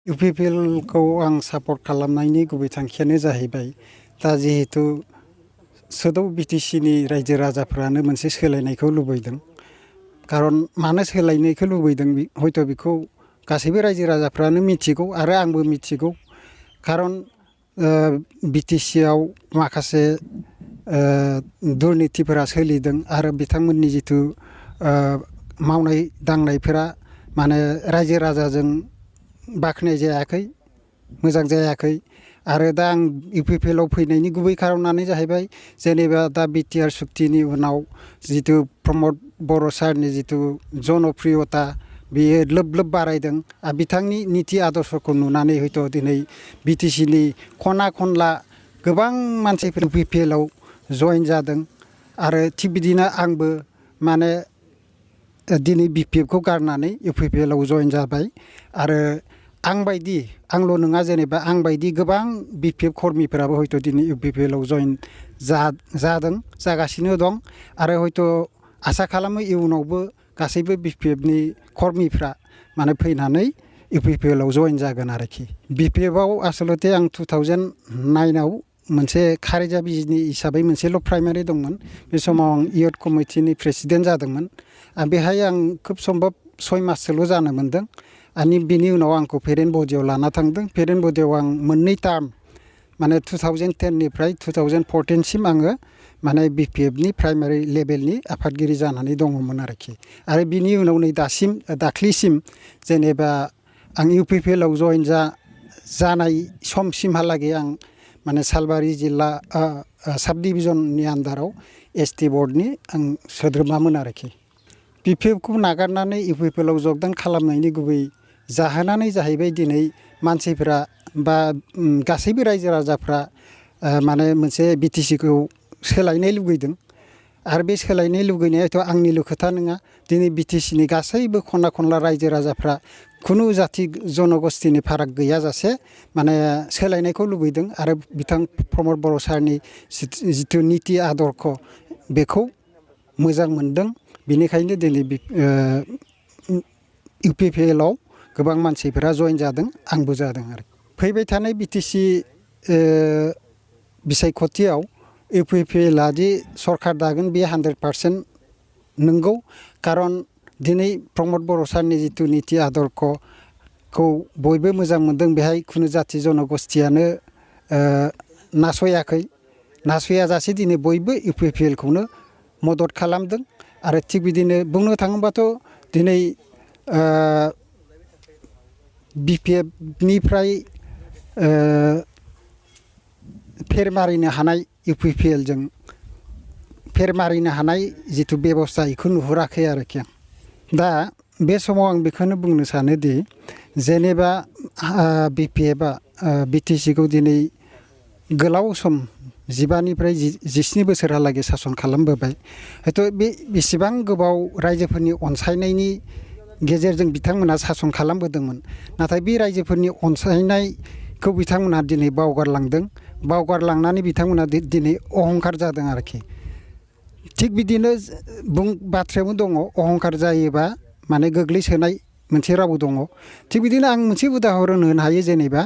UPPL खौ आं support खालामनायनि गुबै थांखियानो जाहैबाय दा जिहेतु सोदौ BTC नि रायजो राजाफ्रानो मोनसे सोलायनायखौ लुबैदों खारन मानो सोलायनायखौ लुबैदों हयथ' बेखौ गासैबो रायजो राजाफ्रानो मिथिगौ आरो आंबो मिथिगौ खारन BTC आव माखासे दुर्नीतिफोरा सोलिदों आरो बिथांमोननि जिथु मावनाय दांनायफोरा माने रायजो राजाजों बाखनाय जायाखै मोजां जायाखै आरो दा आं UPPL आव फैनायनि गुबै खारनानो जाहैबाय जेनेबा दा बिटिआर सुक्तिनि उनाव जितु प्रमद बर' सारनि जितु जनप्रियता बेयो लोब लोब बारायदों आरो बिथांनि नीति आदर्शखौ नुनानै हयथ' दिनै BTC नि खना खनला गोबां मानसिफोर UPPL आव जइन जादों आरो थिग बिदिनो आंबो माने दिनै BPF खौ गारनानै UPPL आव जइन जाबाय आरो आंल' नङा जेनेबा आं बायदि गोबां BPF कर्मिफोराबो हयथ' दिनै UPPL आव जइन जागासिनो दं आरो हयथ' आसा खालामो इयुनावबो गासैबो BPF नि कर्मिफ्रा माने फैनानै UPPL आव जइन जागोन आरोखि BPF आव आसलते आं 2009 आव मोनसे खारिजा बिजनि हिसाबै मोनसेल' प्राइमारि दंमोन बे समाव आं इयथ कमिटिनि प्रेसिडेन्ट जादोंमोन बेहाय आं खोब सम्भब 6 माससोल' जानो मोनदों आरो बिनि उनाव आंखौ पेरेन्ट बडियाव लाना थांदों पेरेन्ट बडियाव आं मोननै टार्म माने 2010 निफ्राय 2014 सिम आङो माने BPF नि प्राइमारि लेभेलनि आफादगिरि जानानै दङमोन आरोखि आरो बिनि उनाव नै दाख्लिसिम जेनेबा आं UPPL आव जइन जानाय समसिमहालागै आं माने सालबारि जिल्ला साब डिभिजननि आन्दाराव ST बर्डनि आं सोद्रोमामोन आरोखि BPF खौ नागारनानै UPPL आव जगदान खालामनायनि गुबै जाहोनानो जाहैबाय दिनै मानसिफोरा बा गासैबो रायजो राजाफ्रा माने मोनसे BTC खौ सोलायनाय लुगैदों आरो बे सोलायनाय लुगैनायाथ' आंनिल' खोथा नङा दिनै BTC नि गासैबो खना खनला रायजो राजाफ्रा खुनु जाति जनगोष्ठीनि फाराग गैयाजासे माने सोलायनायखौ लुबैदों आरो बिथां प्रमद बर' सारनि जिथु नीति आदर्श बेखौ मोजां मोनदों बेनिखायनो दिनै UPPL आव गोबां मानसिफोरा जइन जादों आंबो जादों आरो फैबाय थानाय BTC बिसायख'थियाव UPPL आ दि सरकार दागोन बे 100% नंगौ खारन दिनै प्रमद बर' सारनि जिथु नीति आदर्शखौ बयबो मोजां मोनदों बेहाय खुनु जाति जनगोष्ठीयानो नासयाजासे दिनै बयबो UPPL खौनो मदद खालामदों आरो थिग बिदिनो बुंनो थाङोबाथ' दिनै BPF निफ्राय फेर मारिनो हानाय UPPL जों फेर मारिनो हानाय जिथु बेबस्था बेखौ नुहुराखै आरोखि आं दा बे समाव आं बेखौनो बुंनो सानोदि जेनेबा BPF आ BTC खौ दिनै गोलाव सम 15 निफ्राय 17 बोसोरहालागै सासन खालामबोबाय हयथ' बे बेसेबां गोबाव रायजोफोरनि अनसायनायनि गेजेरजों बिथांमोना सासन खालामबोदोंमोन नाथाय बे रायजोफोरनि अनसायनायखौ बिथांमोना दिनै बावगारलांनानै बिथांमोना दिनै अहंखार जादों आरोखि थिग बिदिनो बाथ्रायावनो दङ अहंखार जायोबा माने गोग्लैसोनाय मोनसे राव दङ थिग बिदिनो आं मोनसे उदाहरन होनो हायो जेनेबा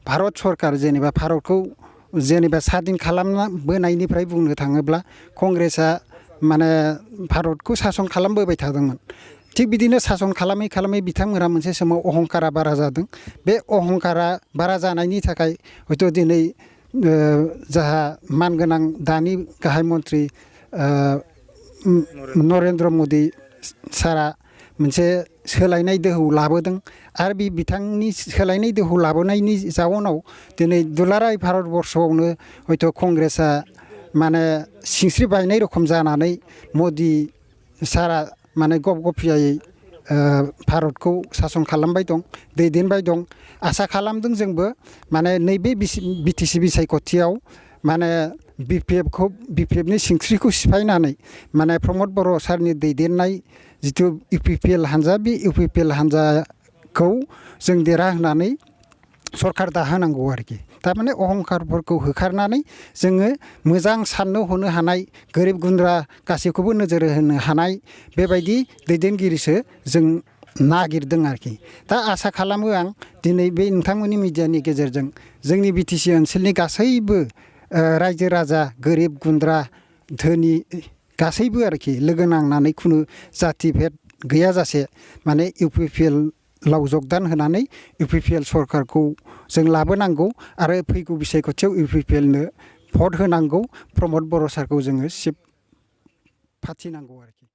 भारत सरकार जेनेबा भारतखौ जेनेबा स्वाधीन खालामबोनायनिफ्राय बुंनो थाङोब्ला कंग्रेसआ माने भारतखौ सासन खालामबोबाय थादोंमोन थिग बिदिनो सासन खालामै खालामै बिथांमोना मोनसे समाव अहंकारा बारा जादों बे अहंकारा बारा जानायनि थाखाय हयथ' दिनै जाहा मानगोनां दानि गाहाय मन्त्रि नरेन्द्र मदि सारा मोनसे सोलायनाय दोहौ लाबोदों आरो बे बिथांनि सोलायनाय दोहौ लाबोनायनि जाउनाव दिनै दुलाराय भारतबर्षआवनो हयथ' कंग्रेसआ माने सिंस्रि बायनाय रखम जानानै मदि सारा माने गफियायै भारतखौ सासन खालामबाय दं दैदेनबाय दं आसा खालामदों जोंबो माने नैबे BTC बिसायख'थियाव माने BPFनि सिंस्रिखौ सिफायनानै माने प्रमद बर' सारनि दैदेननाय जिथु UPPL हान्जा बे UPPL हान्जाखौ जों देरहाहोनानै सरकार दाहोनांगौ आरोखि थारमाने अहंकारफोरखौ होखारनानै जोङो मोजां साननो हनो हानाय गोरिब गुन्द्रा गासैखौबो नोजोर होनो हानाय बेबायदि दैदेनगिरिसो जों नागिरदों आरोखि दा आसा खालामो आं दिनै बे नोंथांमोननि मिडियानि गेजेरजों जोंनि बिटिसि ओनसोलनि गासैबो रायजो राजा गोरिब गुन्द्रा धोनि गासैबो आरोखि लोगो नांनानै खुनु जाति भेद गैयाजासे माने इउपिपिएलआव जगदान होनानै इउपिपिएल सरकारखौ जों लाबोनांगौ आरो फैगौ बिसायख'थियाव इउपिपिएलनो भट होनांगौ प्रमद बर' सारखौ जोङो सिफ फाथिनांगौ आरोखि